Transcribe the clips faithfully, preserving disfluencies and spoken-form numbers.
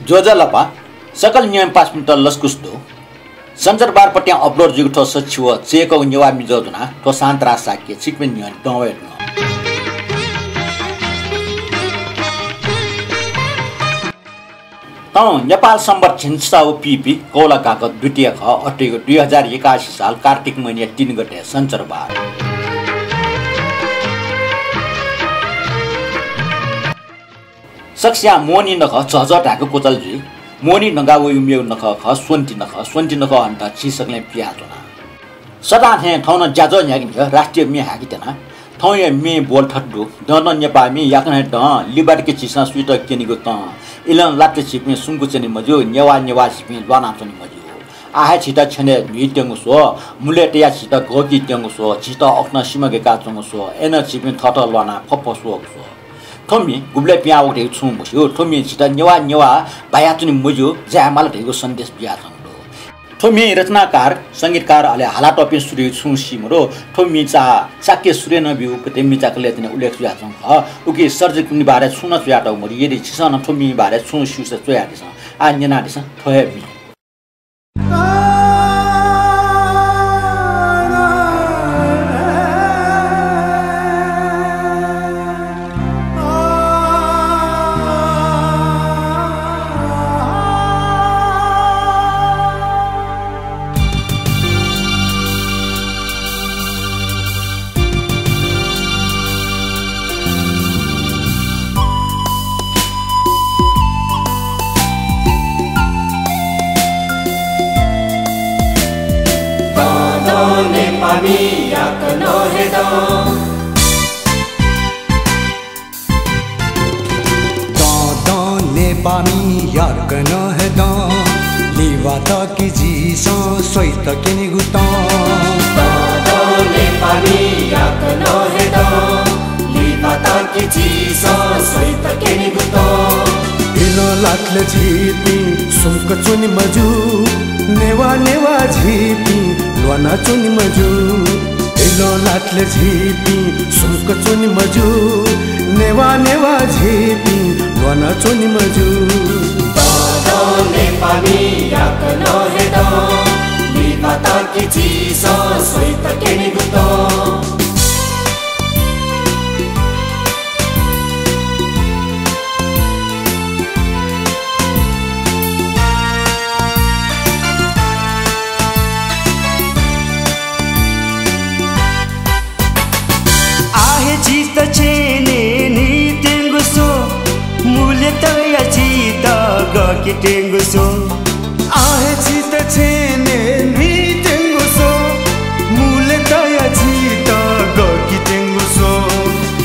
ज्वजलपा, सकल न्ह्यःने पासापिन्त लसकुस दु। सञ्चरबार पत्यां upload जुइगु थ्व सछि व चय्कःगु नेवाः मिजः ज्वनाः थ्व सान्तरा शाक्य छिकपिनि न्ह्यःने दं वये धुन। थौं नेपाल संवत् झिंछसः व पीपी कौला घाघ द्वितीय खः, अथे दुई हजार एकासी साल कार्तिक महिनाया तीन गते सञ्चरबार। सकसियां मोहनी नखः झःझः धायेगु क्वचाल जुइ। मोहनी धकाः वइगु मेगु नखः खः स्वन्ति नखः। स्वन्ति नखः हनेत झी सकलें पियाच्वना। सदां थें थौं नं ज्याझ्वः न्ह्याके न्ह्यः राष्ट्रिय म्ये हायेके त्यना। थौंया म्येया बोल थथे दु। दँ दँ नेपाःमि याकनं हे दँ, लिबातकि झीसं सुइत क्यनेगु तं। इलं लात झीपिं सुम्क च्वने मज्यू, नेवाः नेवाः झीपिं ल्वानाच्वने मज्यू। आः हे झीत छेनय् न्हुइ त्यंगु स्व, मुलय् तयाः झीत घःकी त्यंगु स्व, झीत अःखतं सिमा गय्काच्वंगु स्व, अय्नं झीपिं थःथः ल्वानाः फफः स्वःगु स्व। थ्व म्ये गुबलय् पिहां वःगु धइगु छुं मस्यू। थ्व म्ये झीत नेवाः नेवाः बायाच्वने मज्यू, जायेमाल धइगु सन्देश बियाच्वंगु दु। थ्व म्येया रचनाकार, संगीतकार अले हालातःपिं सु धइगु छुं सी मदु। थ्व म्ये चाःसाक्य सुरय् नं ब्यूगु कथं म्ये चाकलय् तिनि उल्लेख जुयाच्वंगु खः। उकिं सर्जकपिनि बारे छुं नं च्वयातःगु मदु। यदि छिसं नं थ्व म्ये बारे छुं स्यूसा च्वयादिसँ। आः न्यनादिसँ थ्व हे म्ये। दँ दँ नेपाःमि याकनं हे दँ। दँ दँ नेपाःमि याकनं हे दँ, लिबातकि झीसं स्वइत क्यनेगु तं। दँ दँ नेपाःमि याकनं हे दँ, लिबातकि झीसं स्वइत क्यनेगु तं। इलं लात झीपिं सुम्क च्वने मज्यू, नेवाः नेवाः झीपिं ल्वानाच्वने मज्यू। इलं लात झीपिं सुम्क च्वने मज्यू, नेवाः नेवाः झीपिं ल्वानाच्वने मज्यू। दँ दँ नेपाःमि याकनं हे दँ, लिबातकि झीसं स्वइत क्यनेगु तं। आः हे झीत छेनय् न्हुइत्यंगु स्व, मुलय् तयाः झीत घःकी त्यंगु स्व। आः हे झीत छेनय् न्हुइत्यंगु स्व, मुलय् तयाः झीत घःकी त्यंगु स्व।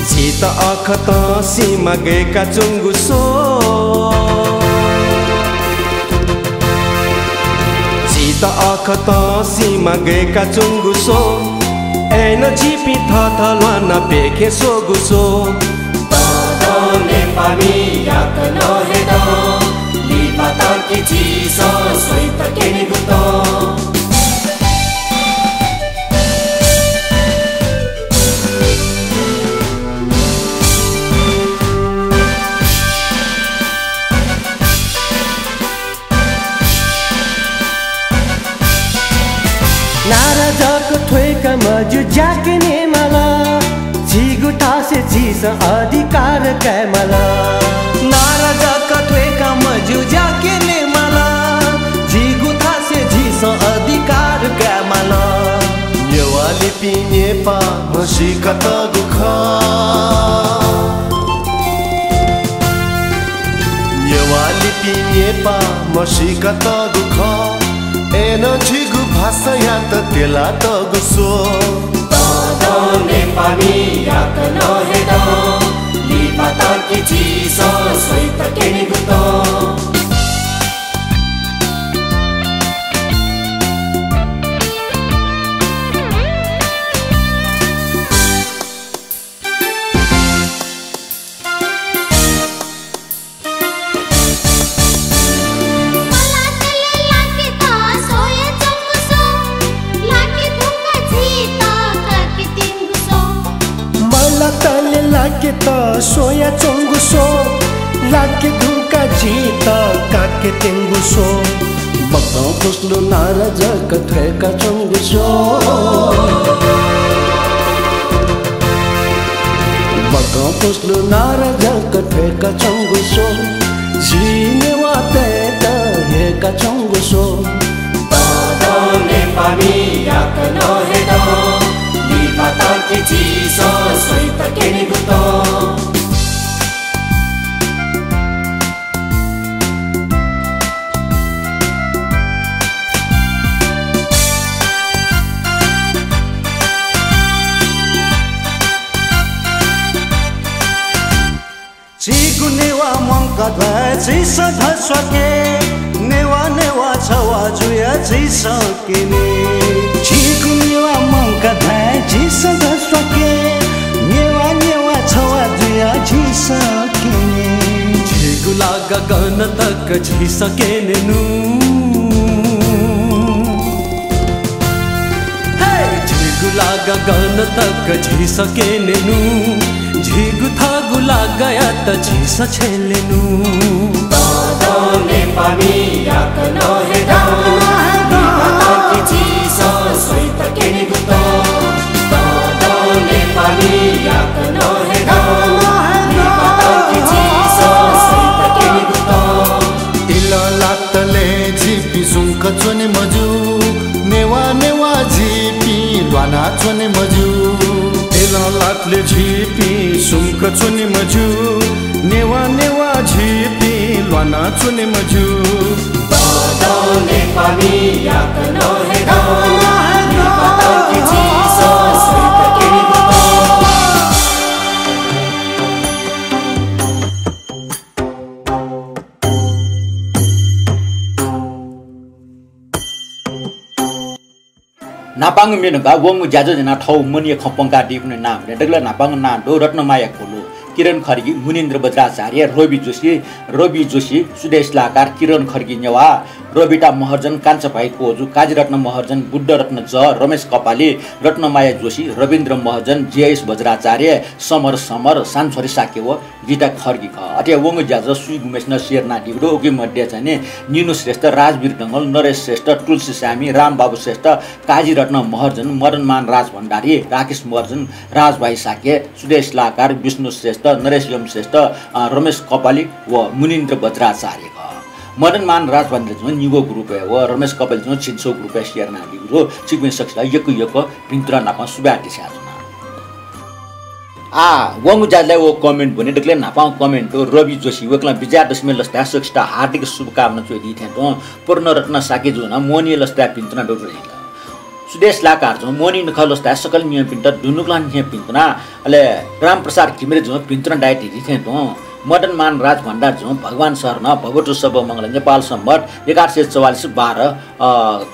झीत अःखतं सिमा गय्काच्वंगु स्व। झीत अःखतं सिमा गय्काच्वंगु स्व। अय्नं झीपिं थःथः ल्वानाः प्यखें स्वःगु स्व। दँ दँ नेपाःमि याकनं हे दँ, लिबातकि झीसं स्वइत क्यनेगु तं। नारा जक थ्वय्काः मज्यू, ज्याके न्ययेमाल। झीगु थासय् झीसं अधिकार कायेमाल। नारा जक थ्वय्काः मज्यू, ज्याके न्ययेमाल। झीगु थासय् झीसं अधिकार कायेमाल। नेवाः लिपिं नेपाः म्हसीकातःगु खः। नेवाः लिपिं नेपाः म्हसीकातःगु खः। अय्नं झीगु भाषायात त्यलातःगु स्व। दँ दँ नेपाःमि याकनं हे दँ, लिबातकि झीसं स्वइत क्यनेगु तं। मल्लातले लाकेत स्वयाच्वंगु स्व, लाके धुंक का झीत काकेत्यंगु स्व, बकं पुस्लु नारा जक थ्वय्‌का च्वंगु स्व। बकं पुस्लु नारा जक थ्वय्‌का च्वंगु स्व, झी नेवाःतय्‌त हय्‌का च्वंगु स्व। तःधं नेपाःमि याकनं हय्‌धं, लिपा तकि झीसं स्वइत क्यनेगु दु। झीगु नेवाः मंकाः ध्वाय् झीसं धस्वाके, नेवाः नेवाः छवाः जुयाः झीसं क्यने। झीगु नेवाः मंकाः ध्वाय् झीसं धस्वाके, नेवाः नेवाः छवाः जुयाः झीसं क्यने। झीगु लागा गन तक झीसं क्यनेनु। हे, झीगु लागा गन तक झीसं क्यनेनु। झीगु थःगु लागायात झीसं छ्यलेनु। तःधं नेपाःमि याकनं हय्‌धं, लिपा तकि झीसं स्वइत क्यनेगु दु। तःधं नेपाःमि याकनं हय्‌धं, लिपा तकि झीसं स्वइत क्यनेगु दु। इलं लातले झीपिं सुंक च्वने मज्यू, नेवाः नेवाः झीपिं ल्वाना च्वने मज्यू। इलं लातले झीपिं सुंक च्वने मज्यू, नेवाः नेवाः झीपिं ल्वाना च्वने मज्यू। तःधं नेपाःमि याकनं हय्‌धं, लिपा तकि झीसं स्वइत क्यनेगु दु। न्हापांगु म्ये धुंकाः वंगु ज्याझ्वः ज्वनाः थःगु मनया खँ प्वंकादीपिनि नां हुने। दकलय् न्हापांगु नां दु रत्नमाया कोल्हु, किरण खड्गी, मुनिन्द्र बज्राचार्य, रवि जोशी, रवि जोशी, सुदेश लाकार, किरण खड्गी नेवाः, रबिता महर्जन, कान्छाभाइ कोजु, काजीरत्न महर्जन, बुद्धरत्न जः, रमेश कपाली, रत्नमाया जोशी, रविन्द्र महर्जन, जेएस बज्राचार्य, समर समर, सानछोरी शाक्य व गीता खड्गी खः। अथे वंगु ज्याझ्वः सुइगुम्हेसिनं share यानादीगु दु। उकी मध्ये चाहिँ नि निनु श्रेष्ठ, राजवीर डंगोल, नरेश श्रेष्ठ, तुलसी सामी, रामबाबु श्रेष्ठ, काजीरत्न महर्जन, मदनमान राजभण्डारी, राकेश महर्जन, राजभाइ शाक्य, सुदेश लाकार, विष्णु श्रेष्ठ, नरेश यम श्रेष्ठ, अ, रमेश कपाली व मुनिन्द्र बज्राचार्य खः। मदनमान राजभण्डारीजुं निगूगु रुपय् व रमेश कपालीजुं झिंछगू रुपय् share यानादीगु दु। छिकपिं सकसित यक्व यक्व भिंतुना नाप सुभाय् देछानाच्वना। आः, वंगु ज्याझ्वलय् व comment ब्वने। दकलय् न्हापां comment दु रवि जोशी, वय्कलं विजयादशमी लसताय् सकसित हार्दिक शुभकामना च्वयादी थें तुं पूर्णरत्न शाक्यजुं नं मोहनी लसताय् भिंतुना दु धइगु। सुदेश लाकारजुं मोहनी नखः लसताय् सकल मियापिन्त दुनुगलंनिसें भिंतुना, अले रामप्रसाद घिमिरेजुं भिंतुना दाये धइथें तुं मदनमान राजभण्डारीजुं भगवान शरण भवतु सब्ब मंगलं नेपाल सम्बत एघार सय चौवालिस बाह्र, अ,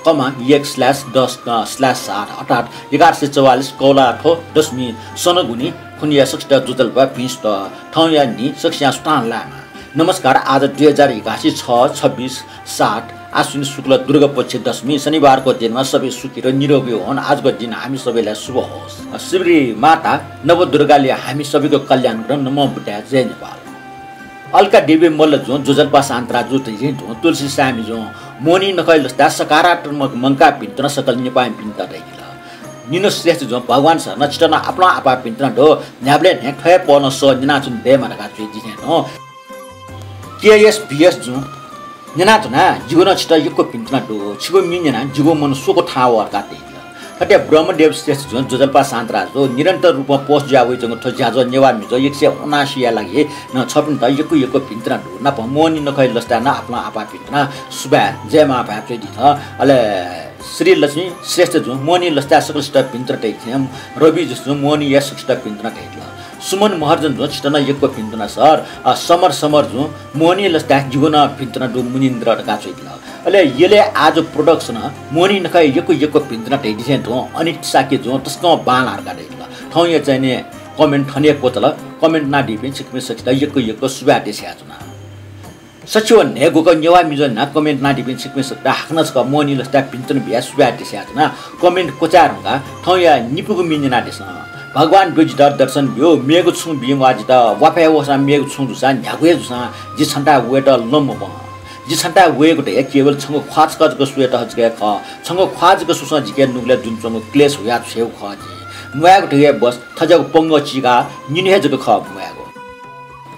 कमा एक slash दस, अ, slash सात, अर्थात् एघार सय चौवालिस कौलाथ्व दशमी सनगुनी खुनिया सकसित ज्वजलपा भिं सुथ। थौंया न्हि सकसियां सुथां लायेमा। नमस्कार। आज दुई हजार एकासी छ छब्बिस सात आश्विन शुक्ल दुर्गा पक्ष दशमी शनिबारको दिनमा सबै सुखी र निरोगी होऊन्। आजको दिन हामी सबैलाई शुभ होस्। शिवरी माता नवदुर्गाले हामी सबैको कल्याण गरौं। नमो बुद्धाय। जय नेपाल। अलका देवी मल्लजुं ज्वजलपा शान्तराजु धइथें तुं तुलसी सामीजुं मोहनी नखः लसताय् सकारात्मक मंकाः भिंतुना सकल नेपाःमिपिन्त धइगु। निनु श्रेष्ठजुं भगवान शरण छित नं आपालं आपाः भिंतुना दु। न्ह्याबलें न्ह्याइपुसे थ्व हे पहलं सः न्यनाच्वने दयेमा धकाः च्वयादीथें तुं केएसभिएसजुं न्यनाच्वना, जिगु नं छित यक्व भिंतुना दु। छिगु म्ये न्यनाः जिगु मन स्वक्वः थाहां वः धकाः धइगु। थथे ब्रह्मदेव श्रेष्ठजुं ज्वजलपा शान्तराजु निरन्तर रूपं post जुया वइच्वंगु थ्व ज्याझ्वः नेवाः म्हिगः एक सय उनासीया लागि नं छपिन्त यक्व यक्व भिंतुना दु। नापं मोहनी नखः लसताय् नं आपालं आपाः भिंतुना सुभाय् जय मांभाय् च्वयादी थें। अले श्रीलक्ष्मी श्रेष्ठजुं मोहनी लसताय् सकलसित भिंतुना धइथें, रवि जोशीजुं मोहनीया सकसित भिंतुना धइगु। सुमन महर्जनजुं छित नं यक्व भिंतुना सर। अ, समर समरजुं मोहनी लसताय् जिगु नं भिंतुना दु मुनिन्द्र धकाः च्वयादिल। अले यलय् आजु production मोहनी नखःया यक्व यक्व भिंतुना धयादिसें तुं अनित शाक्यजुं तसकं बांलाः धकाः धयादिल। थौंया चाहिँ नि comment थन हे क्वचाल। Comment यानादीपिं छिकपिं सकसित यक्व यक्व सुभाय् देछानाच्वना। सच्छि व न्हय्‌गू नेवाः म्हिगः न्हां comment यानादीपिं छिकपिं सकसित हाकनं छकः मोहनी लसताय् भिंतुना बियाः सुभाय् देछानाच्वना। Comment क्वचाये धुंकाः थौंया निपूगु म्ये न्यनादिसँ। भगवान ब्यु जितः दर्शन ब्यु, मेगु छुं बिं वा जितः, वाफय् वःसां मेगु छुं जूसां, न्ह्यागु हे जूसां, जि छन्थाय् वयेत लं मवं। जि छन्थाय् वयेगु धया केवल छंगु ख्वाः छकः जक स्वयेत हजिके खः। छंगु ख्वाः जक स्वसां जिके नुगलय् दुने च्वंगु क्लेश हुया छ्वयेगु खः जिं। म्वायेगु धया बस, थज्याःगु पंगः चीकाः निन्हु हे जक खः म्वायेगु।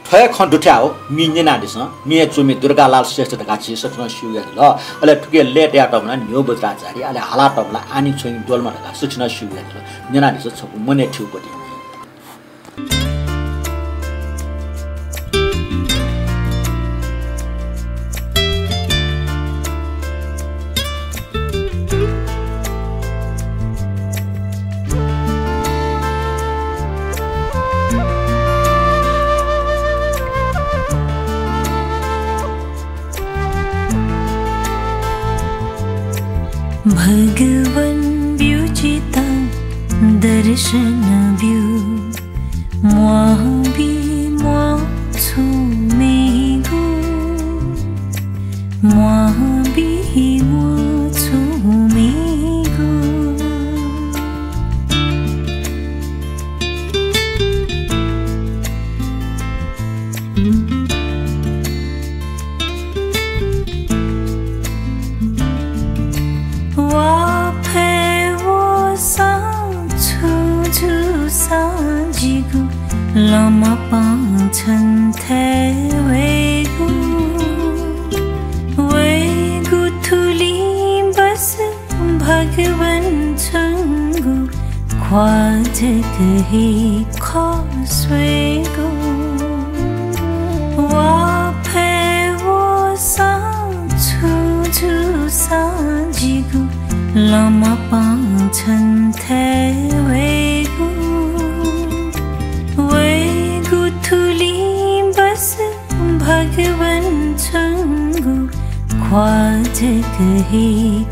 थ्व हे खँ दुथ्याः हो, मि न्यनादिसँ, मि हे च्वमि दुर्गालाल श्रेष्ठ धकाः छिं सकसिनं स्यू यादिल। अले थुके लय् तयातःम्ह ला न्ह्यू बज्राचार्य, अले हालातःम्ह ला आनी छ्वइँ द्वलमा धकाः सकसिनं स्यू यादिल। न्यनादिसँ, छपु मनय् थ्यू पति। भगवन् ब्यु जितः दर्शन ब्यु। म्वाःबी म्वाः छु मेगु, म्वाःबी म्वाः छु मेगु। वाफय् वःसां छु जूसां जिगु लँमपां छन्थाय् वयेगु। वयेगु थुलिं बस भगवन् छंगु ख्वाः जक हे खः स्वयेगु। वाफय् वःसां छु जूसां जिगु लँमपां छन्थाय् वयेगु। वयेगु थुलिं बस भगवन् छंगु ख्वाः जक हे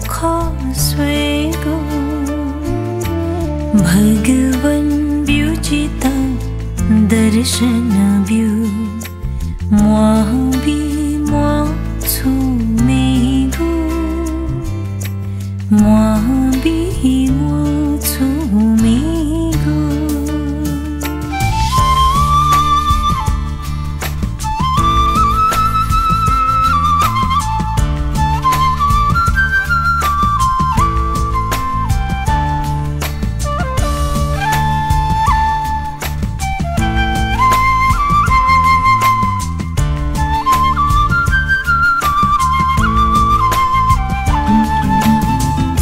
खः स्वयेगु। भगवन् ब्यु जितः दर्शन ब्यु। म्वाःबी म्वाः छु मेगु, म्वाःबी म्वाः छु मेगु।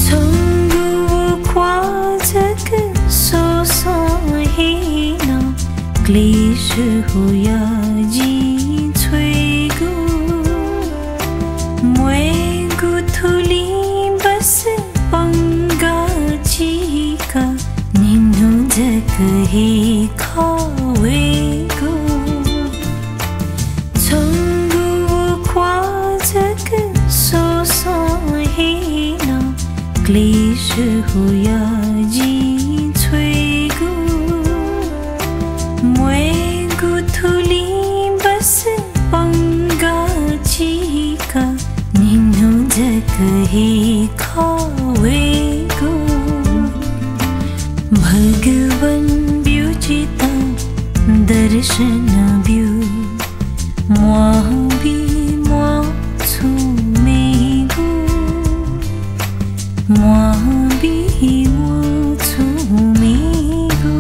छंगु ख्वाः जक स्वसं हे नं क्लेश हुया जिं छ्वयेगु। म्वायेगु थुलिं बस पंगः चीकाः निन्हु जक हे खः वयेगु। छंगु ख्वाः जक स्वसं हे नं क्लेश हुया जिं छ्वयेगु। म्वायेगु थुलिं बस पंगः चीकाः निन्हु जक हे खः वयेगु। भगवन् ब्यु जितः दर्शन ब्यु। म्वाःबी म्वाः छु मेगु, म्वाःबी म्वाः छु मेगु।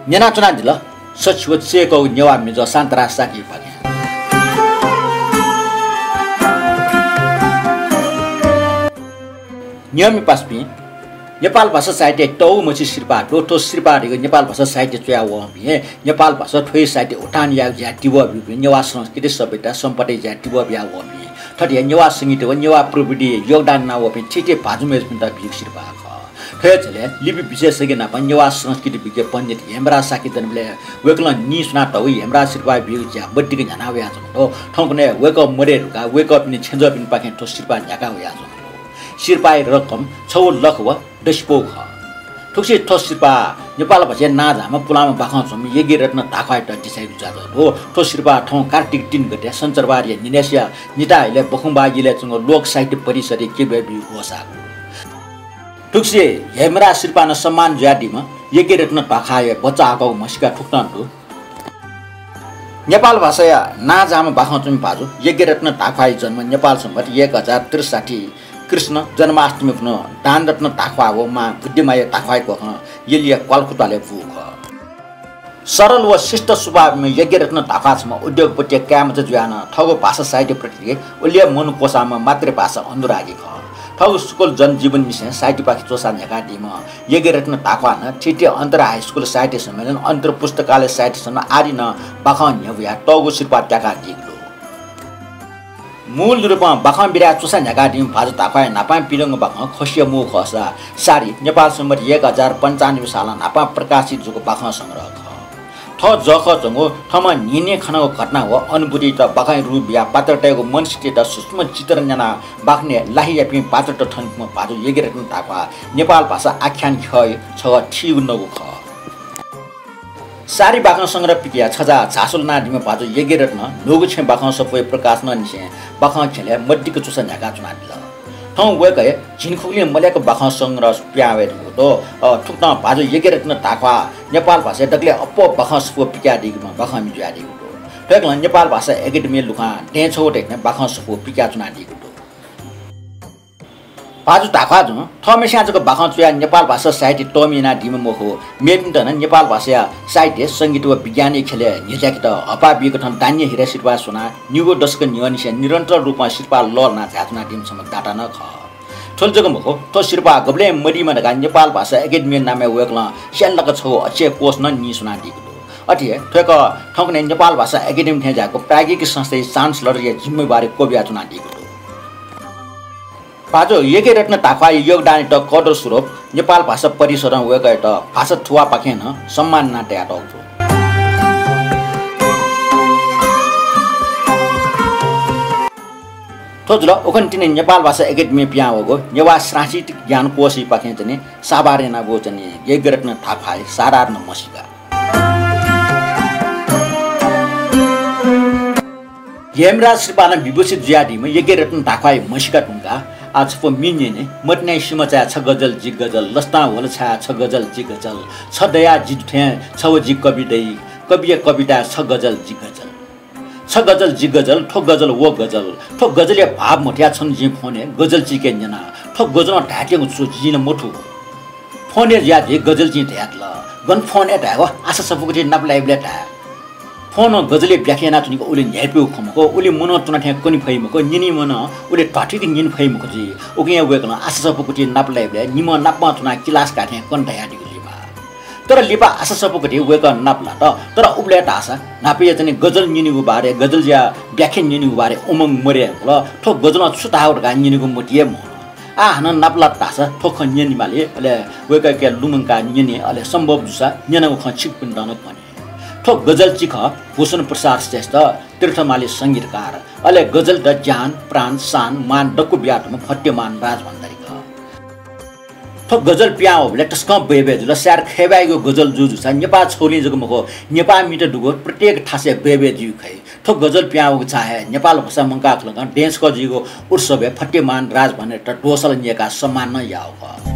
न्यनाच्वनादिल सछि व चय्कःगु नेवाः मिजं शान्तराज शाक्यया भग्या। नियमित पासापिं, नेपाल भाषा साहित्यय् तःगु मछि सिरपाः दु। थ्व सिरपाः धइगु नेपाल भाषा साहित्य च्वया वःपिं, नेपाल भाषा थ्व हे साहित्य उठान यायेगु ज्याय् तिबः ब्यूपिं, नेवाः संस्कृति सभ्यता सम्पदा ज्याय् तिबः बिया वःपिं, थथे हे नेवाः संगीत व नेवाः प्रविधि योगदान याना वःपिं थीथी भाजु मय्जुपिन्त बीगु सिरपाः खः। थ्व हे झ्वलय् लिपि विशेषज्ञ नाप नेवाः संस्कृति विज्ञ पण्डित हेमराज शाक्य दनिबलय् वय्कलं नीस्वनातःगु हेमराज सिरपाः ब्यूगु ज्या मदिक्क न्ह्याना वयाच्वंगु दु। थौंकन्हय् वय्कः मदये धुंकाः वय्कःपिनि छेँजःपिनिपाखें थ्व सिरपाः न्ह्याका वयाच्वंगु दु। सिरपाःया रकम छगू लख व दसिपौ खः। थुगुसी थ्व सिरपाः नेपाल भाषाय् नांजाःम्ह पुलांम्ह बाखं च्वंम्ह यज्ञरत्न ताख्वाःयात दिछाइगु जुयाच्वंगु दु। थ्व सिरपाः थौं कार्तिक तीन गते सञ्चरबारया न्हिनय्सिया निताः इलय् बखुंबहाः यलय् च्वंगु लोक साहित्य परिसरय् क्यबया ब्यूगु ग्वसाःगु दु। थुगुसी हेमराज सिरपालं सम्मान जुयादीम्ह यज्ञरत्न ताख्वाःया भचा हाकःगु म्हसीका थुकथं दु। नेपाल भाषाया नांजाःम्ह बाखं च्वंम्ह भाजु यज्ञरत्न ताख्वाःया जन्म नेपाल सम्बत एक हजार त्रिसठी कृष्ण जन्माष्टमी खुन्हु दानरत्न ताख्वाः व मां बुद्धिमाया ताख्वाःया कोखं यलया क्वालखु त्वालय् बूगु खः। सरल व शिष्ट स्वभावम्ह यज्ञरत्न ताख्वाः छम्ह उद्योगपतिया काय्‌मचा जुयाः नं थःगु भाषा साहित्यप्रति उल्लेख मन क्वसाःम्ह मातृभाषा अनुरागी खः। थःगु स्कूल जनजीवननिसें साहित्यपाखे च्वसा न्ह्याकादीम्ह यज्ञरत्न ताख्वालं थीथी अन्तर हाई स्कूल साहित्य सम्मेलन, अन्तर पुस्तकालय साहित्य सम्मेलन आदि नं बाखं न्ह्यब्वयाः तःगु सिरपाः त्याकादीगु दु। मूल रूपं बाखं बिदाय् च्वसा न्ह्याकादीम्ह भाजु ताख्वाःया न्हापां पिदंगु बाखं खसिया मू खःसा सारी नेपाल सम्बत एक हजार पन्चानब्बे सालं न्हापां प्रकाशित जूगु बाखं संग्रह खः। थः जःखः च्वंगु थःम्हं न्हिं न्हिं खनागु घटना व अनुभूतित बाखंया रूप बियाः पात्रतय्‌गु मनस्थितित सूक्ष्म चित्रण यानाः बाखनय् लाहियापिं पात्रत थनीम्ह भाजु यज्ञरत्न ताख्वाः नेपाल भाषा आख्यान ख्यःया छगः थीगु नगु खः। सारी बाखं संग्रह पिकयाः छजाः झासु लनादीम्ह भाजु यज्ञरत्नं न्हूगु छेँ बाखं सफूया प्रकाशनंनिसें बाखं ख्यलय् मदिक्क च्वसा न्ह्याकाच्वनादिल। थौं वय्‌कःया झिंखुगुलिं मल्याक बाखं संग्रह पिहां वये धुंकूगु दु। अ, थुकथं भाजु यज्ञरत्न ताख्वाः नेपाल भाषाया दकलय् अप्वः बाखं सफू पिकयादीम्ह बाखंमि जुयादीगु दु। थुकथं नेपाल भाषा एकेडेमी लुखां दँय् छगू धइथें बाखं सफू पिकयाच्वनादीगु दु। भाजु ताख्वाःजुं थःम्हेस्यां जक बाखं च्वयाः नेपाल भाषा साहित्य तःमि यानादीम्ह मखु, मेपिन्त नं नेपाल भाषाया साहित्य, संगीत व विज्ञानया ख्यलय् न्ह्यज्याकेत हःपाः बीकथं दानिया हिरा सिरपाः स्वनाः निगू दशक न्ह्यःनिसें निरन्तर रूपं सिरपाः लःल्हानाः झायाच्वनादीम्ह छम्ह दाता नं खः। थ्व जक मखु, थ्व सिरपाः गबलें मदीमा धकाः नेपाल भाषा एकेडेमीया नामय् वय्‌कलं स्यालेलाक छगू अक्षय कोष नं नीस्वनादीगु दु। अथे हे थ्वय्‌कः थौंकन्हय् नेपाल भाषा एकेडेमी थें ज्याःगु प्राज्ञिक संस्थाया चान्सलरया जिम्मेवारी क्वबियाच्वनादीगु दु। भाजु यज्ञरत्न ताख्वाःया योगदानयात कदर स्वरूप नेपाल भाषा परिषदं वय्‌कःयात भाषा थुवाःपाखें नं सम्मानना तयातःगु दु। थ्व जुल उखुन्हु तिनि नेपाल भाषा एकेडेमीं पिहां वःगु नेवाः सांस्कृतिक ज्ञानकोषयापाखें चाहिँ साभार यानागु चाहिँ यज्ञरत्न ताख्वाःया साधारण म्हसीका। हेमराज श्रीपालं विभूषित जुयादीम्ह यज्ञरत्न ताख्वाःया म्हसीका धुंकाः आः छपु मि न्यने, मतिनाया सिमचाय् छ गजल जि गजल, लसतां ह्वल छाय् छ गजल जि गजल, छ दयाः जि दुथें छ व जि कवि दइ, कविया कविताय् छ गजल जि गजल। छ गजल जि गजल, थ्व गजल व गजल, थ्व गजलया भाव मथुया छन्हु जिं फोनय् गजलचिके न्यना। थ्व गजलं धायेत्यंगु छु जिं नं मथू। फोनय् जुयाः झी गजलचिं धयादिल। गन फोनय् धायेगु, आशा सफूगुथि नापलाइबलय् धाये। फोनं गजलया व्याख्या यानाच्वनीगु उलि न्ह्याइपुगु खँ मखु, उलि मनं च्वना थें कने फइ मखु, न्यनीम्हं नं उलि ध्वाथुइक न्यने फइ मखु जुइ। उकिं हे वय्‌कलं आशा सफूगुथि नापलाइबलय् निम्हं नापं च्वनाः किलास काये थें कन धयादीगु जुइमाः। तर लिपा आशा सफूगुथि वय्‌कः नापलात। तर उबलय् धाःसा न्हापाया चाहिँ गजल न्यनेगु बारे, गजलया व्याख्या न्यनेगु बारे उमंग मदये धुंकल। थ्व गजलं छु धाःगु धकाः न्यनेगु मतिइ हे मवल। आः हानं नापलात धाःसा थ्व खँ न्यनेमाली, अले वय्‌कःयाके लुमंकाः न्यने, अले सम्भव जूसा न्यनागु खँ छिकपिन्त नं कने। थ्व गजलचि खः भूषण प्रसाद श्रेष्ठ, तीर्थमाली संगीतकार, अले गजलयात ज्यान, प्राण, शान, मान दक्व बियातःम्ह फतेमान राजभण्डारी खः। थ्व गजल पिहां वःबलय् तसकं बय्‌बय् जुल। सायद खय्‌बाय्‌यागु गजल जू जूसा नेपाः छगुलिं जक मखु, नेपाःमित दुगु प्रत्येक थासय् बय्‌बय् जुइगु खइ। थ्व गजल पिहां वःगु छाय् हे नेपाल भाषा मंकाः खलकं दँय्‌छकः जुइगु उत्सवय् फतेमान राजभण्डारीयात दोसला न्यय्‌काः सम्मान नं याःगु खः।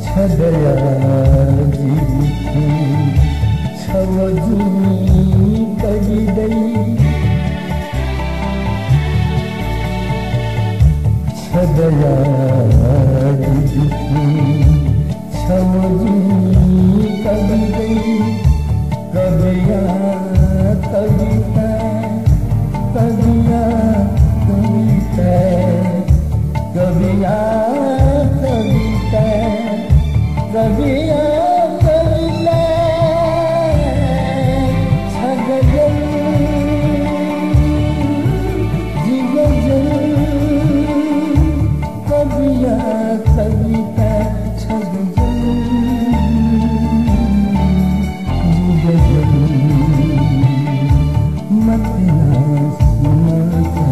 छदया जिगु छव जिं कवि दइ। छदया जिगु छव जिं कवि दइ। कविया कविता, कविया कविता, कविया कविता, कविया कविता, छ गजल जि गजल, कविया कविता, छ गजल जि गजल, मतिना सुनाता।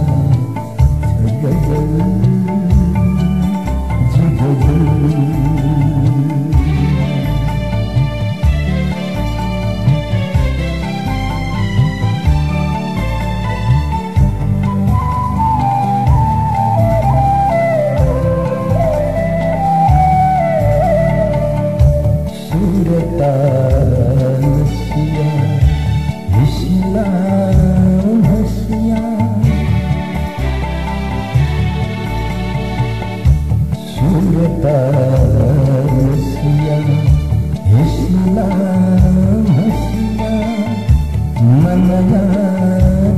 मनया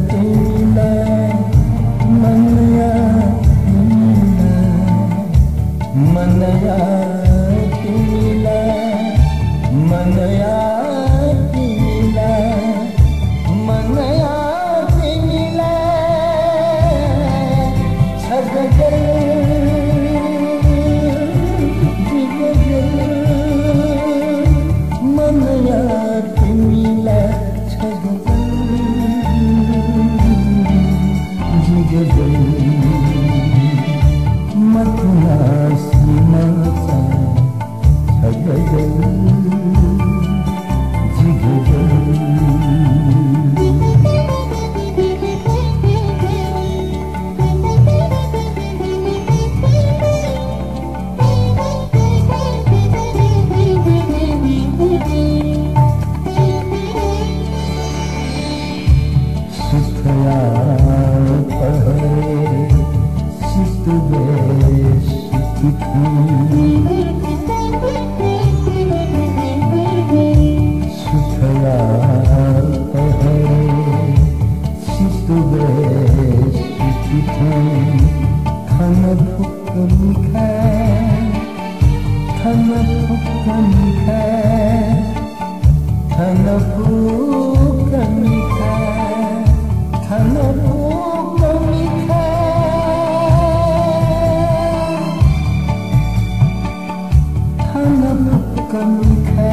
तिमिला, मनया तिमिला, मनया तिमिला, मनया तिमिला, मनया तिमिला, छ गजल जि गजल, मनया तिमिला, छ गजल जि गजल, मतिना सुनाता। सुथया पहरे सितुबे सितुथें। सुथया पहरे सितुबे सितुथें। थन फुक्क मिखा, थन फुक्क मिखा, थन फुक्क मिखा, थन फुक्क मिखा, थन फुक्क मिखा,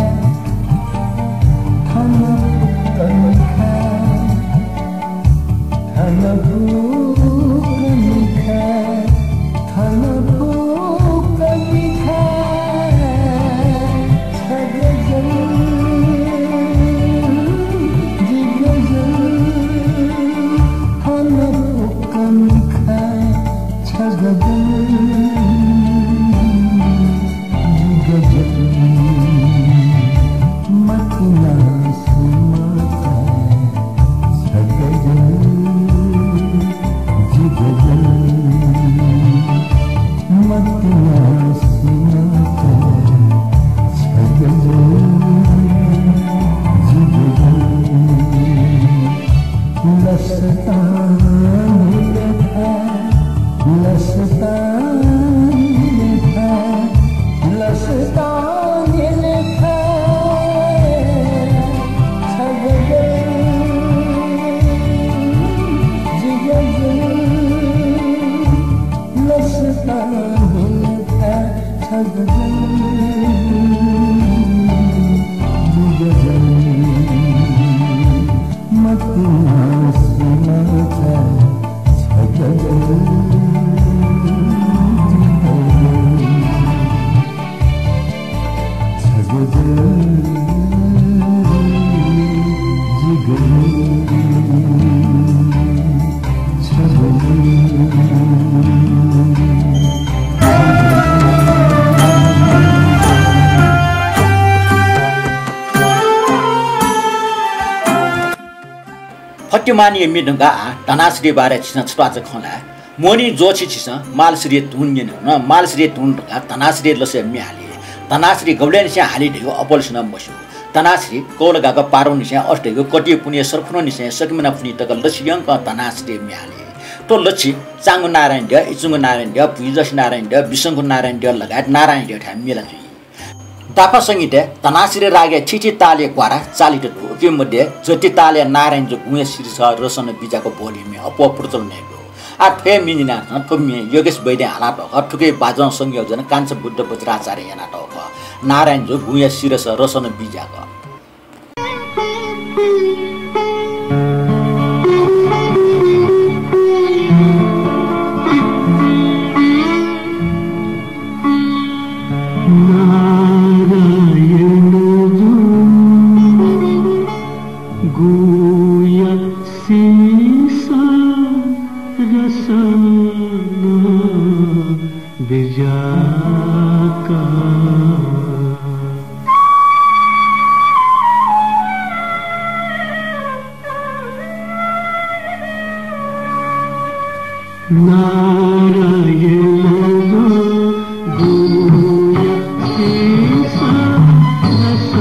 थन फुक्क मिखा, थन फुक्क मिखा, थन फुक्क मिखा, छ गजल जि गजल, थन फुक्क मिखा, छ गजल जि गजल, मतिना सुनाता। छ गजल जि गजल, मतिना सुनाता। छ गजल जि गजल, लसतां निलेफा, लसतां निलेफा, लसतां निलेफा, छ गजल जि गजल, लसतां निलेफा, फतिमानिया म्ये धुंकाः आः धनाश्रीया बारे झीसं छत्वाःचा खँ ल्हाये। मोहनी ज्वःछि झीसं मालश्रीया धुन न्यने वन। मालश्रीया धुन धुंकाः धनाश्रीया लसय् म्ये हाली। धनाश्री गबलय् निसें हाली धइगु अप्वःसिनं मस्यू। धनाश्री कौलागाःगु पारुंनिसें अथे धइगु कटिया पुन्हिया सर्खुनंनिसें सकमिना पुन्हि तक लछि यंकं धनाश्रीया म्ये हाली। थ्व लछि चांगु नारायणी द्यः, इचुंगु नारायणी द्यः, भुइजसि नारायणी द्यः, बिसंखु नारायणी द्यः लगायत नारायणी द्यःथाय् म्ये ला जुइ। दाफा संगीतय् धनाश्री रागया थीथी तालया क्वारा चालित दु। उकी मध्ये जति तालया नारायणजु गुँया शिरसं रसनं बिज्याक ब्वःलिया म्ये अप्वः प्रचलनय् दु। आः थ्व हे म्ये न्यनाः नं थ्व म्ये योगेश वैद्यं हालातःगु खः। थुकिया बाजं संयोजन कान्छा बुद्ध वज्राचार्यं यानातःगु खः। नारायणजु गुँया शिरसं रसनं बिज्याक। नारायणजु गुँया शिरसं रसनं बिज्याक। नारायणजु गुँया शिरसं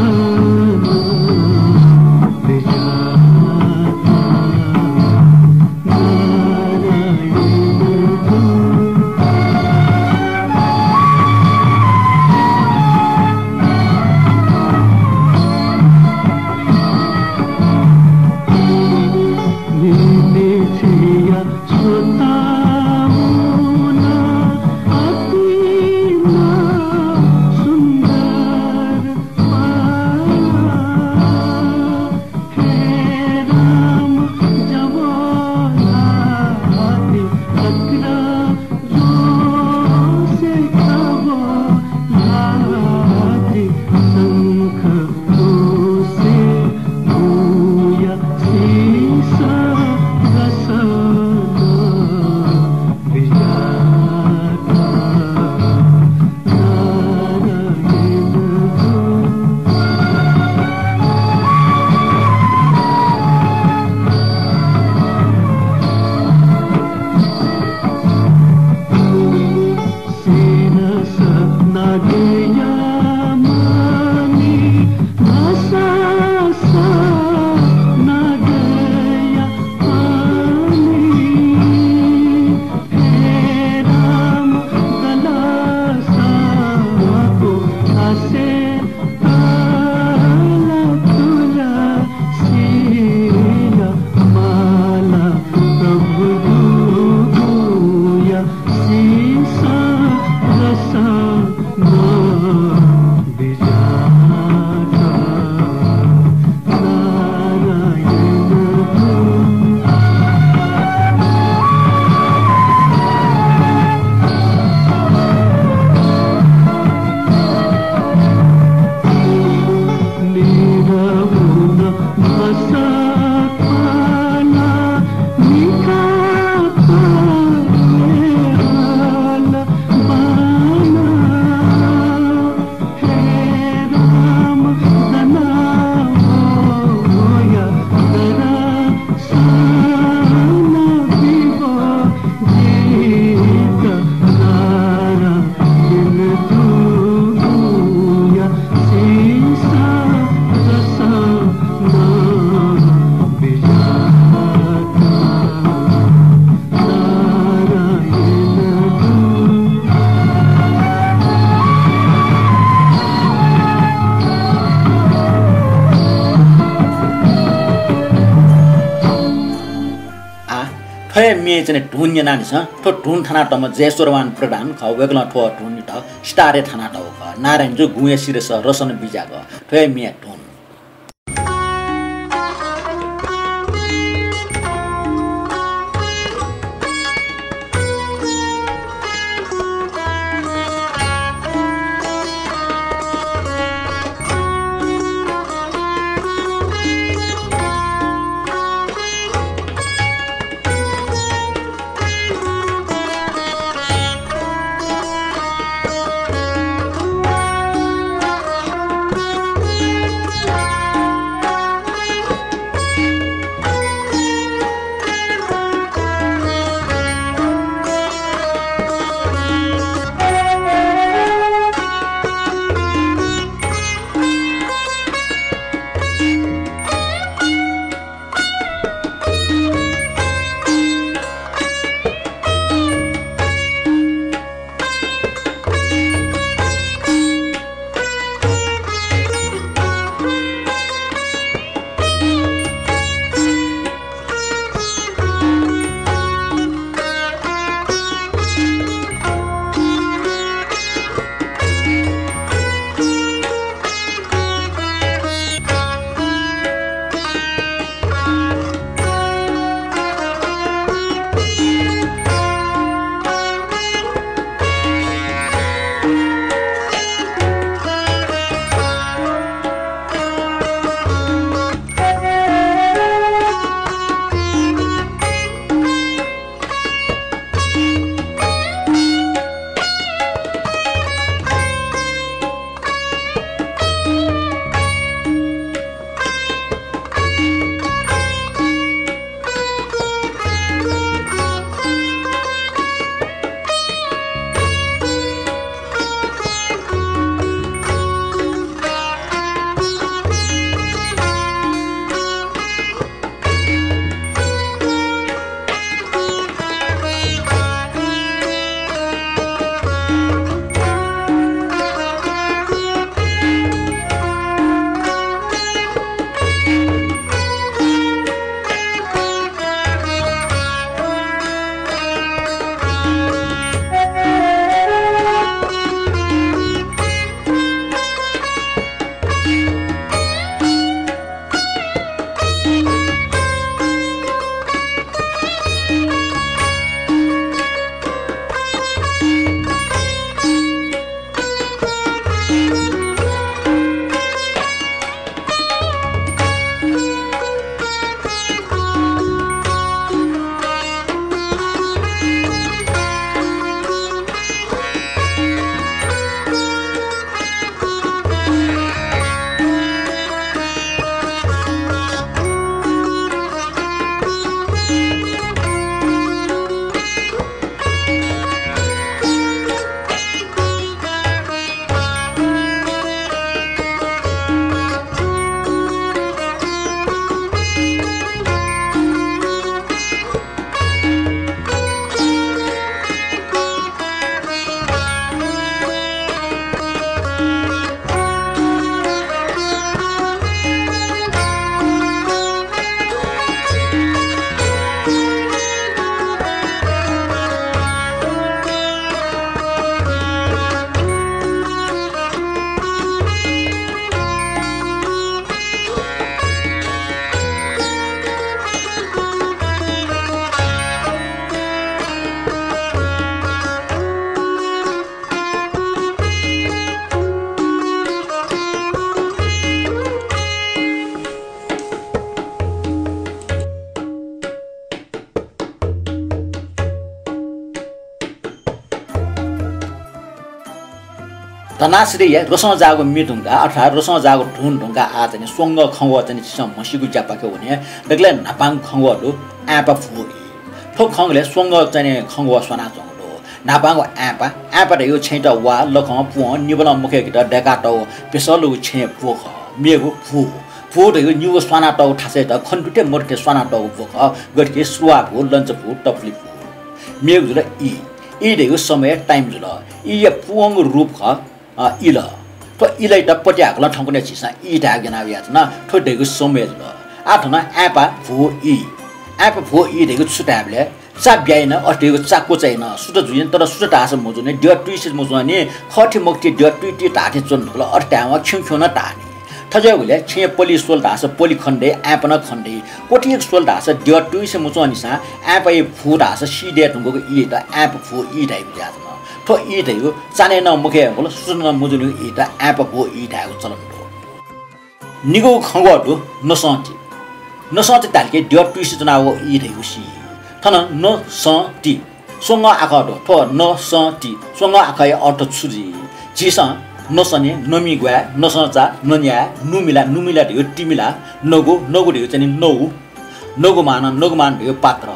रसनं बिज्याक। आः थ्व हे म्येया चाहिँ धुन न्यनादिसँ। थ्व धुन थानातःम्ह जयेश्वरवान प्रधान खः। वय्कलं थ्व धुन इमित सितारय् थानातःगु खः। नारायणजु गुँया शिरसं रसनं बिज्याक थ्व हे म्येया धुन। धनाश्रीया रसं जाःगु मि धुंकाः, अर्थात् रसं जाःगु धुन धुंकाः आः चाहिँ नि स्वंगः खँग्वः चाहिँ नि झीसं म्हसीगु ज्यापाखे वने। दकलय् न्हापांगु खँग्वः दु आँपा भू ई। थ्व खँग्वःलय् स्वंगः चाहिँ नि खँग्वः स्वानाच्वंगु दु। न्हापांगु आँपा, आँपा धइगु छेँयात वा, लखं, पुवं, निबलं मखय्केत दय्कातःगु बेसलुगु छेँया भू खः। मेगु भू, भू धइगु निगू स्वानातःगु थासय्यात खने दु थें मदु थें स्वानातःगु भू खः। गथे कि सुवा भू, लंचा भू, तपुलि भू। मेगु जुल ई, ई धइगु समय, time जुल। ईया पूवंगु रूप खः, अ, इल। थ्व इलयात पत्याः हाकलं थौंकन्हय् झीसं ई धायेगु याना वयाच्वन। थ्व धइगु समय जुल। आः थन आँपा भू ई। आँपा भू ई धइगु छु धायेबलय् चा ब्याइन, अथे धइगु चा क्वचाइन, सुथ जुइन, तर सुथ धाःसा मजूनि, द्यः तुइसे मजूनि, खःथी मखुथी द्यः तुइतुइ धाःथें च्वन धुंकल, अथे धायेवं खिउँखिउँ नं धाःनि। थज्याःगुलिं छेँया पलि स्वल धाःसा पलि खने दइ, आँपा नं खने दइ। क्वथीक स्वल धाःसा द्यः तुइसे मच्वंनिसां आँपाया भू धाःसा सी दये धुंकूगु ईयात आँपा भू ई धाइगु जुयाच्वन। थ्व ई धइगु चान्हय् नं मखय् धुंकल, सुथं नं मजूनिगु ईयात आँपा भू ई धायेगु चलन दु। निगूगु खँग्वः दु नसंति। नसंति धाल कि द्यः तुइसे च्वनावःगु ई धइगु सी। थन नसंति। स्वंगः आखः दु। थ्व नसंति। स्वंगः आखःया अर्थ छु जुइ? झीसं नसने, नमि ग्वाये, नसंचा, नन्याये, नुमिला, नुमिला धइगु तिमिला, नगु, नगु धइगु चाहिँ नि नौ, नगुमान, नगुमान धइगु पात्र,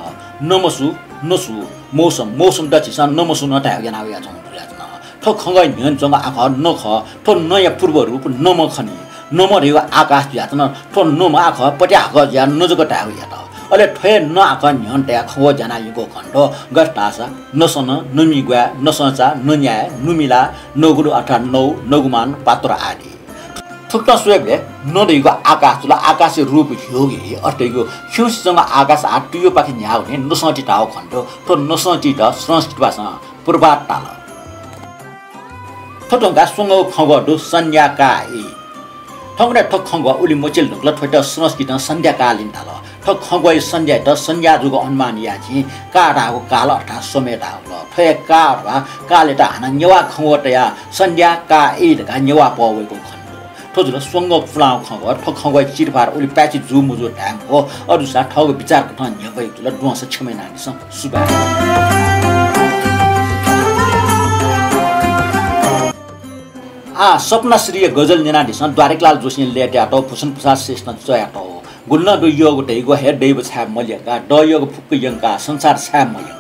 नमसु, नसु, मौसम, मौसमत झीसं नमसु नं धायेगु याना वयाच्वंगु दु जुयाच्वन। थ्व खँग्वःया न्ह्यःने च्वंगु आखः न खः। थ्व नया पूर्व रूप नम खनी। नम धइगु आकाश जुयाच्वन। थ्व नम आखः पत्याः हाकः जुयाः न जक धायेगु यात। अले थ्व हे न आखः न्ह्यःने तयाः खँग्वः ज्या याना यंकूगु खने दु। गथे धाःसा नसन, नमि ग्वाये, नसंचा, नन्याये, नुमिला, नगु अर्थात् नौ, नगुमान, पात्र आदि। थुकथं स्वयेबलय् न धइगु आकाश जुल, आकाशया रूप ह्यूगु हे, अथे धइगु खिउँसे च्वंगु आकाश आः तुयुपाखे न्ह्याः वने नसंति धाःगु खने दु। थ्व नसंतित संस्कृत भाषां प्रभात धाल। थ्व धुंकाः स्वंगःगु खँग्वः दु संध्याकाः ई। थौंकन्हय् थ्व खँग्वः उलि मछिले धुंकल, थ्वयात संस्कृतं संध्याकालीन धाल। थ्व खँग्वःया संध्यायात संध्या जूगु अनुमान याये झी। काः धाःगु काल अर्थात् समय धाःगु खः। थ्व हे काः अथवा कालयात हानं नेवाः खँग्वः तयाः संध्याकाः ई धकाः नेवाः पः वइगु खने दु। थ्व जुल स्वंगः पुलांगु खँग्वः। थ्व खँग्वःया चिरफार उलि पाय्छि जू मजू धाये मखु। अथे जूसां थःगु विचार कथं न्ह्यब्वइगु जुल। द्वंसा क्षमा यानादिसँ। सुभाय्। आः सपनाश्रीया गजल न्यनादिसँ। द्वारिकालाल जोशीं लय् तयातःगु, भूषण प्रसाद श्रेष्ठं च्वयातःगु। गुलि नं दु यःगु धइगु, हे दैव छाय् मल्यंका, दः यःगु फुक्क यंकाः संसार छाय् मयंका।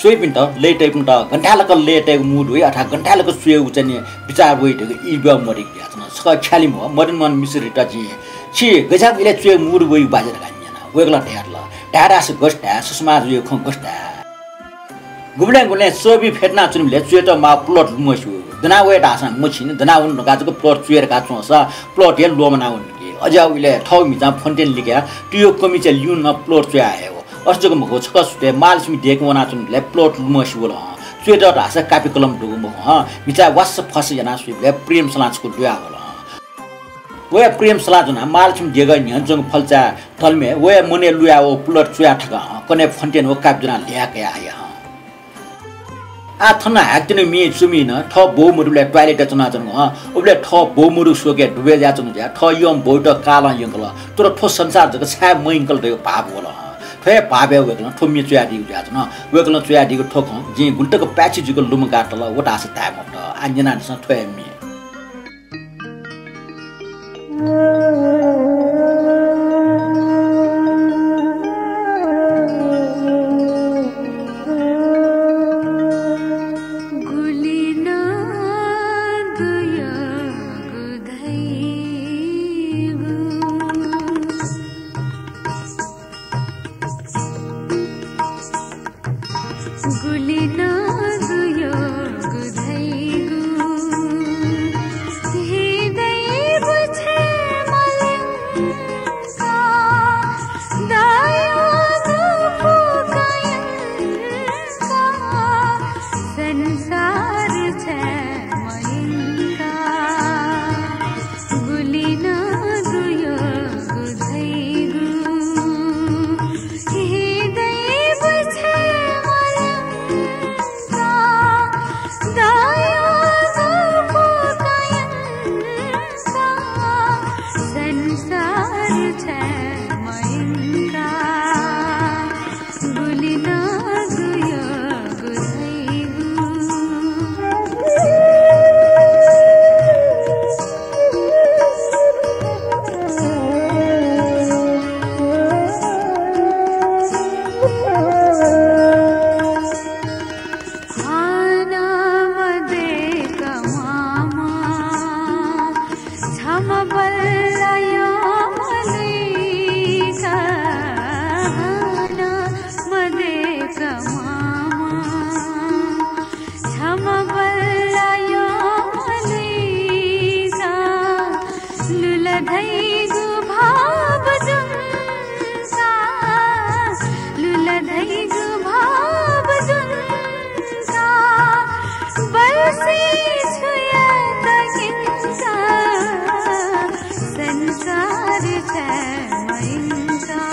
च्वइपिन्त, लय् तइपिन्त गन थाय् लाक लय् तयेगु mood वइ अथवा गन थाय् लाक च्वयेगु चाहिँ नि विचार वइ धइगु ई ब्यः मदय्क जुयाच्वन। छकः ख्यालि म्ह मदन मोहन मिश्रयात जिं, छि गज्याःगु इलय् च्वयेगु mood वइगु बाज्या धकाः न्यना। वय्कलं धयादिल, धाये धाःसा गथे धाये, सुषमा जुया खँ गथे धाये। गुबलें गुबलें चःबि फ्यतुना च्वनीबलय् च्वयेत माःगु plot लुमंस्यू। दना वये धाःसां मछिं, दना वन धकाः जक plot च्वये धकाः च्वंसा plot हे ल्वःमना वन कि। अज्याःगु इलय् थःगु म्हिचां फोन तें लिकयाः तुयु कमिचा लिउं नं plot च्वया हयेगु। अथे जक मखु, छकः सुथय् महालक्ष्मी देगः वनाच्वनीबलय् plot लुमंस्यू वल हं। च्वयेत धाःसा कापि कलम दुगु मखु हं। म्हिचाय् वास्स फस्स यानाः स्वइबलय् प्रेम सलां छकू लुया वल हं। वया प्रेम सलां ज्वनाः महालक्ष्मी देगः न्ह्यःने च्वंगु फल्चाय् धलमय् वया मनय् लुया वःगु plot च्वया थकः हं कन्हय् फोन तें व कापि ज्वनाः ल्ह्याः कया हया हं। आः थन हाकतिनि मि च्वमि नं थः बौ मदुबलय् toilet-य् च्वनाच्वंगु हं। उबलय् थः बौ मदुगु शोकय् दुबय् जुयाच्वंगु जुयाः थः यःम्ह बौयात कालं यंकल। तर थ्व संसार जक छाय् मयंकल धइगु भाव वल हं। थ्व हे भावय् वय्कलं थ्व म्ये च्वयादीगु जुयाच्वन। वय्कलं च्वयादीगु थ्व खँ जिं गुलि तक पाय्छि जुइक लुमंकातल, व धाःसा धाये मफुत। आः न्यनादिसँ थ्व हे म्ये। गुलि नं दुय्कू धइगु, हे दैव छाय् मल्यंका, दः यःगु फुक्क यंका, संसार छाय् मयंका। गुलि नं दुय्कू धइगु, हे दैव छाय् मल्यंका। भाव जुन का बलसे छुया तकिन का संसार छ्यामयिन का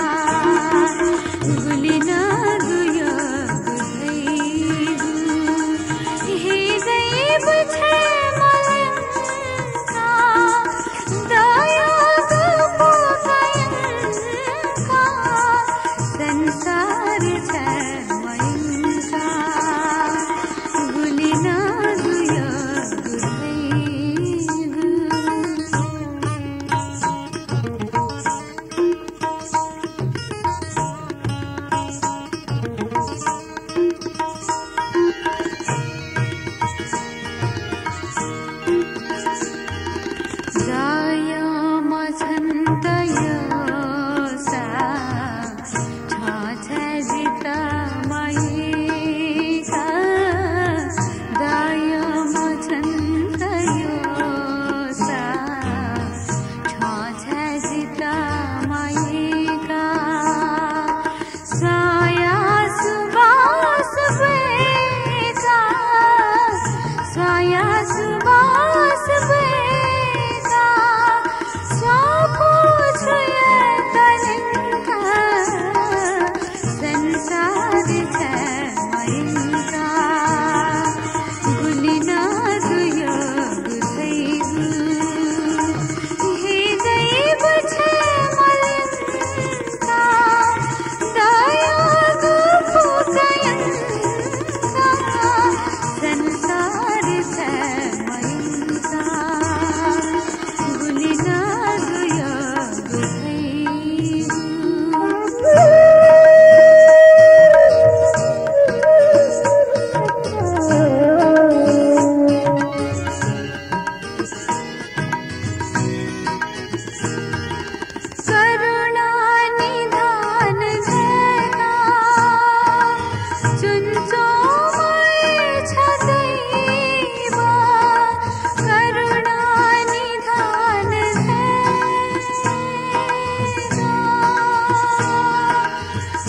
गुलिना दुया गुधैगु हे दैव छ्यामयिन का दया गु पोकयिन का संसार छ्यामयिन का गुलिना दुया गुधैगु। दया मछन्त यःसा छ्यं छ्याये जितः मयय्का। दया मछन्त यःसा छ्यं छ्याये जितः मयय्का। स्वाया सुवास ब्वय्का, स्वाया सुवास ब्वय्का, स्वापू छुया तलिंका संसार छ्यामयिंका गुलिना दुया गुधैगु हे दैव छ्यामयिंका। करुणा निधान धयाः च्वनाच्वंम्ह छ दैव। करुणा निधान धयाः,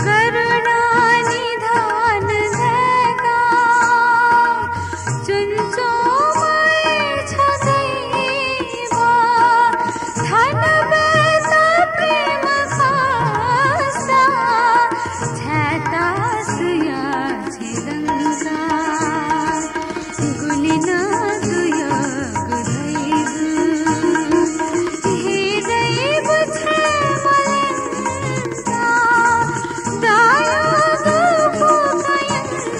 करुणा निधान धयाः च्वनाच्वंम्ह छ दैव। थनबलय् प्रेम खःसा छाय् तासुया छेँय् दंसा गुलिना दुया गुधैगु हे दैव छ्यामयिंका। दयागु पोकयिंका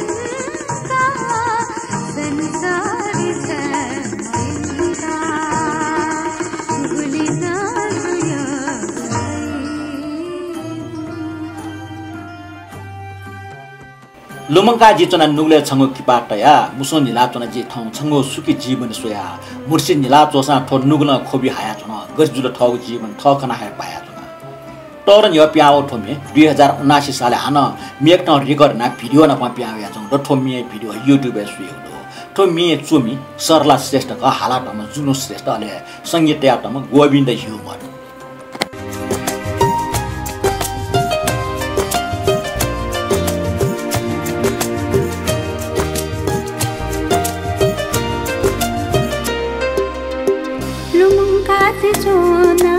संसार छ्यामयिंका गुलिना दुया गुधैगु। लुमंका जि च्वना नुगलय् छंगु किपा तयाः मुसुं न्हिलाच्वना जि थौं छंगु सुखी जीवन स्वयाः। मुर्सि न्हिलाच्वंसां थ्व नुगलं ख्वबि हायाच्वन। गथे जुल थःगु जीवन थः खनाः हे भायाच्वन। तःधं न्ह्यः पिहां वःगु थ्व म्ये दुई हजार उनासी सालय् हानं म्येकथं record यानाः video नापं पिहां वयाच्वंगु दु। थ्व म्ये video YouTube-य् स्वयेगु दु। थ्व म्ये च्वमि सरला श्रेष्ठ खः, हालातःम्ह जुनु श्रेष्ठ, अले संगीत तयातःम्ह गोविन्द ह्युमर। लुमंकासे च्वना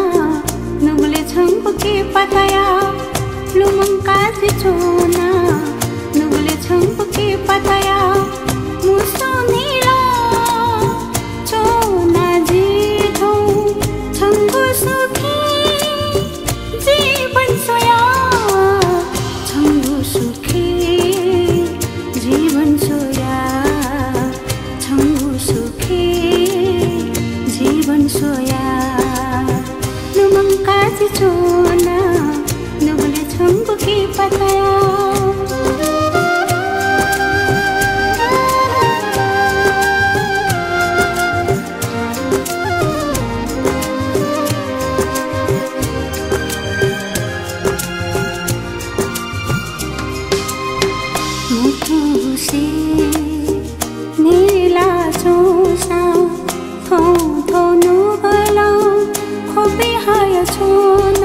नुगलय् छंगु किपा तयाः। लुमंकासे च्वना नुगलय् छंगु किपा तयाः। मुसुं न्हिला च्वना जि थौं छंगु सुखी जीवन स्वयाः। छंगु सुखी जीवन स्वयाः। छंगु सुखी जीवन स्वयाः। लुमंकासे च्वना नुगलय् छंगु किपा तयाः। मुथुसे न्हिलाच्वंसां थौं थौं नुगलं ख्वबि हायाच्वन।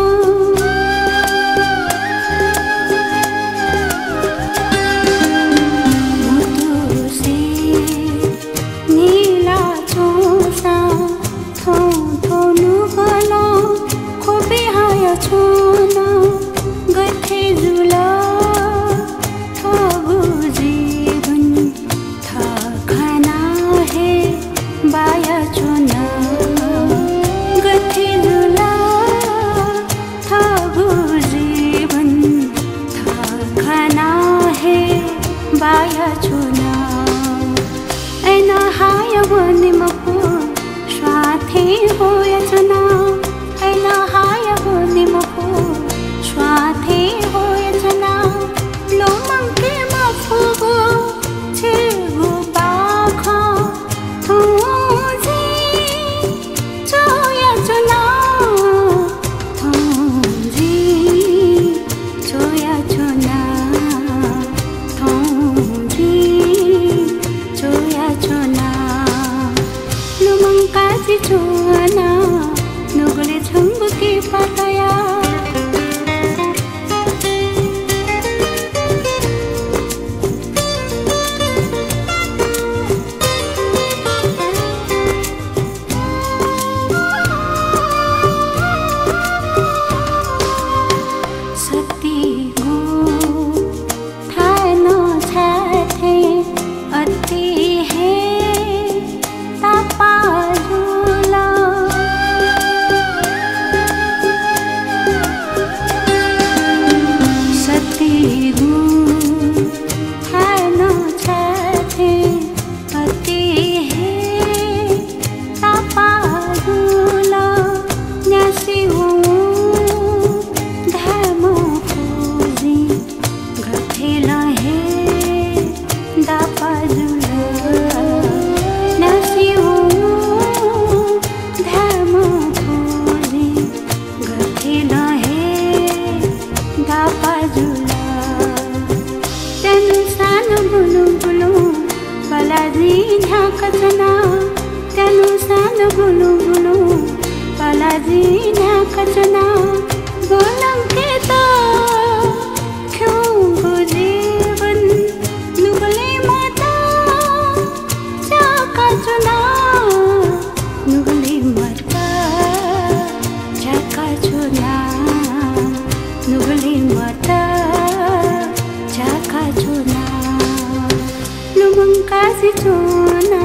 बाया च्वना, अय्‌नं हाया वने मफु, स्वाथें ह्वया च्वना, अय्‌नं हाया वने मफु, स्वाथें ह्वया च्वना, लुमंके मफुगु छिगु पाखं थौं जिं च्वया च्वना, थौं जिं च्वया च्वना, थौं जिं च्वया च्वना। लुमंकाः जि च्वना, नुगलय् छंगु किपा तयाः। सतिगु थाय् नं छाय्‌थें अति हे तापाः जुल। सतिगु थाय् नं छाय्‌थें अति हे तापाः जुल। न्यासि वं धाये मफु जिं गथे ला हे दापाः जुल। न्यासि वं धाये मफु जिं गथे ला हे दापाः जुल। त्यानुसां नं बुलुं बुलुं पलाः जिं न्ह्याका च्वना। त्यानुसां नं बुलुं बुलुं पलाः जिं न्ह्याका च्वना। ब्वलंकेत खिउँगु जीवन नुगलय् मत झाका च्वना। नुगलय् मत झाका च्वना। नुगलय् मत झाका च्वना। लुमंकाः जि च्वना,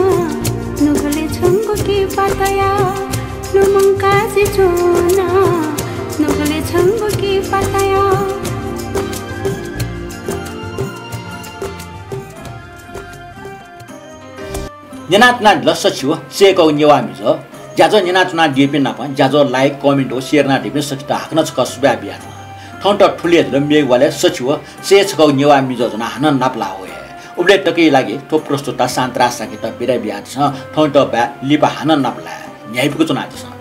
नुगलय् छंगु किपा तयाः। लुमंकाः जि च्वना, नुगलय् छंगु किपा तयाः। न्यनाच्वनादिल सछि व चय्‌कःगु नेवाः म्हिजः। ज्याझ्वः न्यनाच्वनादीपिं नाप ज्याझ्वः like, comment व share यानादीपिं सकसित हाकनं छकः सुभाय् बियाच्वना। थौंत थुलि हे जुल, मेगु वालय् सछि व चय् छकःगु नेवाः म्हिजः ज्वनाः हानं नापलाः वये। उबलय् तकया लागि थ्व प्रस्तुता शान्तराज शाक्ययात बिदा बियादिसँ। थौंत बाय्, लिपा हानं नापलाये। न्ह्याइपुक च्वनादिसँ।